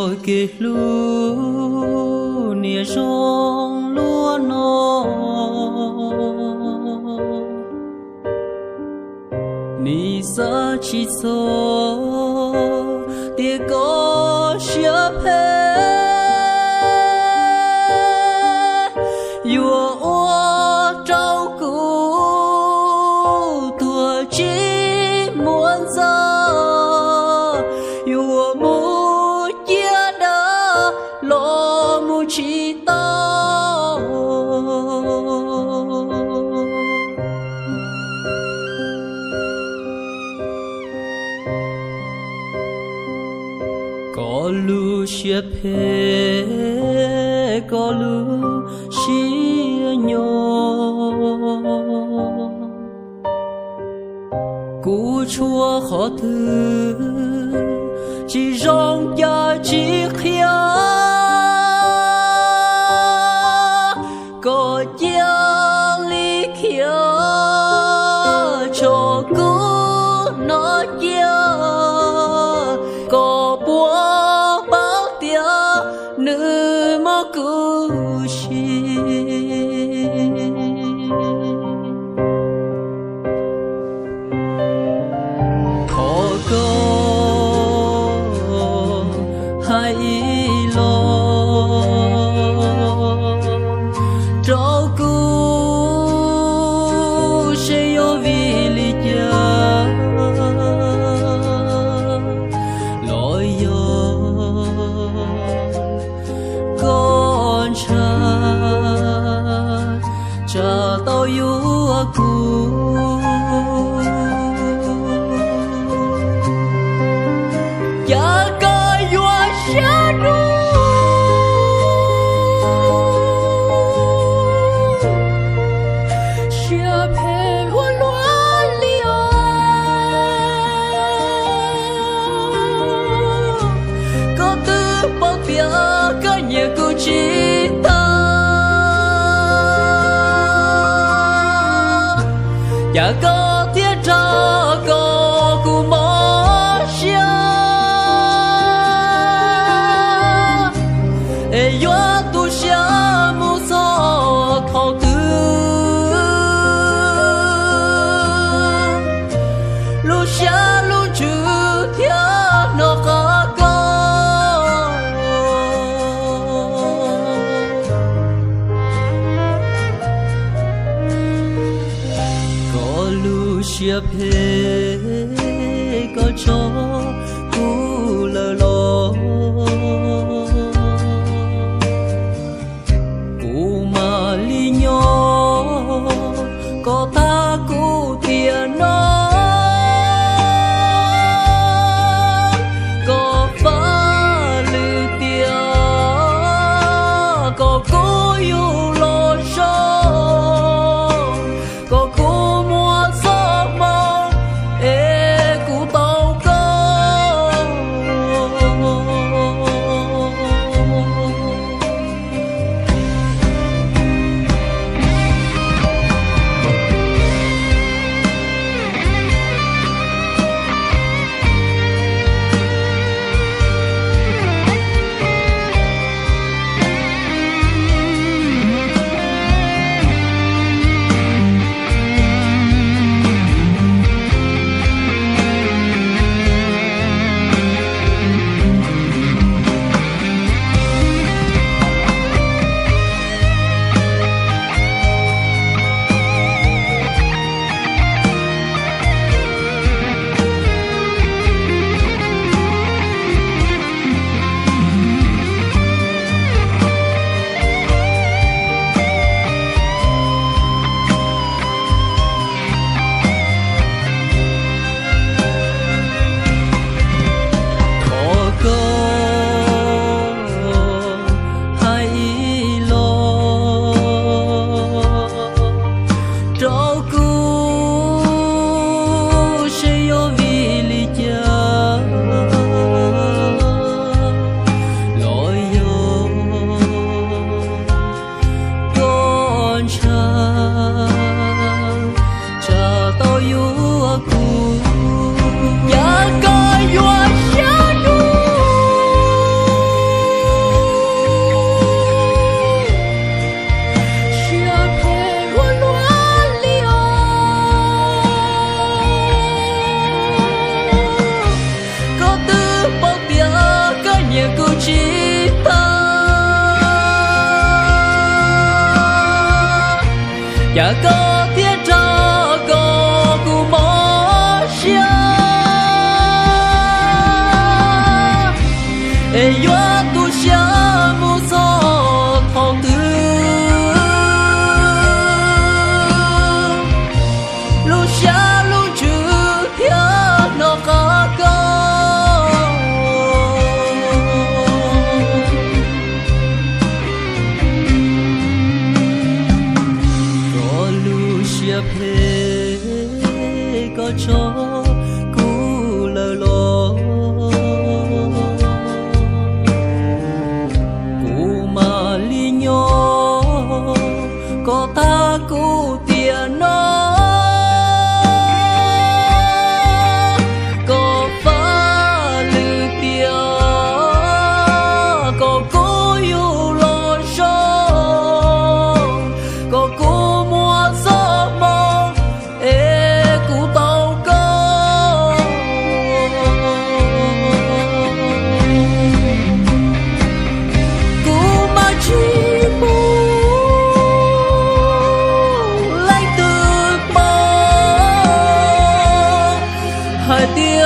Kev hlub niaj zoo luaj no, nim xav tsis txog tias koj siab phem yuav ua rau kuv tuag tsis muaj ntxaj, yuav mus ciaj dab los mus tsis tau. Koj lub siab phem, koj lub siab nyo, kuv tshuav qhov twg tsis zoo cas tsis qhia, koj cia li khiav tso kuv hnov cia, koj puas paub tias nws mob kuv si. Thov koj hais los rau kuv seb yog vim li cas los yog koj ntshai tsam tau yuav kuv. Cas koj yuav siab dub, siab phem ua luaj li os. Koj twb paub tias koj nyiam kuv tsis tag, cas koj thiaj rau kom kuv mob siab, es yuav tu siab mus txog thaum twg. Lub siab lub ntsws thiab hnov qab koj. Koj lub siab phem koj tso kuv lawm los, kuv mam li nyob kom tag kuv tiam no. Koj faj lwm tiam kom kuv yug los zoo, kom kuv muaj txoj hmoo Cas koj thiaj rau kom kuv mob siab, es yuav tu siab mus txog thaum twg? Lub siab lub ntsws thiaj hnov qab koj. Txoj lub siab phem koj tso kuv lawm los, kuv mam li nyob kom tag kuv tiam no. Koj faj lwm tiam, kom kuv yug los zoo, kom kuv muaj txoj hmoo es kuv tau koj. Kuv mam tsis pub leej twg pom hais tias